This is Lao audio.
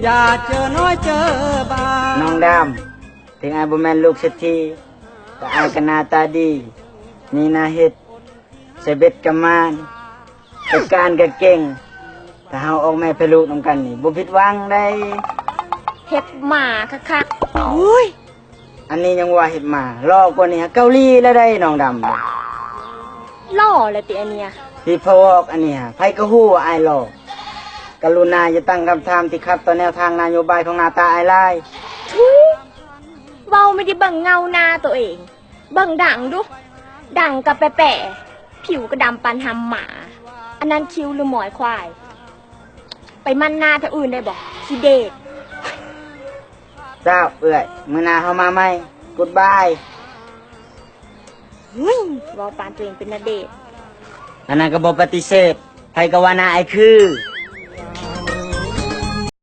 อย่าเจอน้อยเจอบา ນ້ອງດຳ ເຖິງອ້າຍບໍ່ແມ່ນລູກເສດຖີ ແຕ່ອ້າຍກໍໜ້າຕາດີ ມີໜ້າເຮັດ ໃສ່ເບັດກະໝານ ຈັດການກະເກັ່ງ. ຖ້າເຮົາອອກແມ່ແຜ່ລູກນຳກັນນີ້ ບໍ່ຜິດຫວັງໃດ. ເຮັດໝາຄັກໆ. ອຸ້ຍ ອັນນີ້ຍັງວ່າເຮັດໝາ ຫຼໍ່ກວ່ານີ້ຫາເກົາຫຼີແລ້ວໃດ໋ ນ້ອງດຳ. ຫຼໍ່ແລ້ວຕິອັນນີ້ຫະ? ທີ່ພະວອກອັນນີ້ຫະ ໃຜກໍຮູ້ວ່າອ້າຍຫຼໍ່. ກະລຸນາຢ່າຕັ້ງຄຳຖາມທີ່ຂັດຕໍ່ແນວທາງນະໂຍບາຍຂອງໜ້າຕາອ້າຍຫຼາຍ. ທຸ ເວົ້າໄມ່ໄດ້ເບິ່ງເງົາໜ້າໂຕເອງ. ເບິ່ງດັງດຸ ດັງກະແປໆ ຜິວກະດຳປານຮຳໝາ. ອັນນັ້ນຄິ້ວຫຼືໝອຍຄວາຍ? ໄປໝັ້ນໜ້າແຖວອື່ນໄດ້ບໍ່? ຂີ້ເດດ. ເຈົ້າເອື້ອຍ ມື້ໜ້າເຮົາມາໃໝ່. ກຸດບາຍ. ຫຶຍ ເວົ້າປານໂຕເອງເປັນນາເດດ. ອັນນັ້ນກໍບໍ່ປະຕິເສດ ໃຜກໍວ່າໜ້າອ້າຍຄື.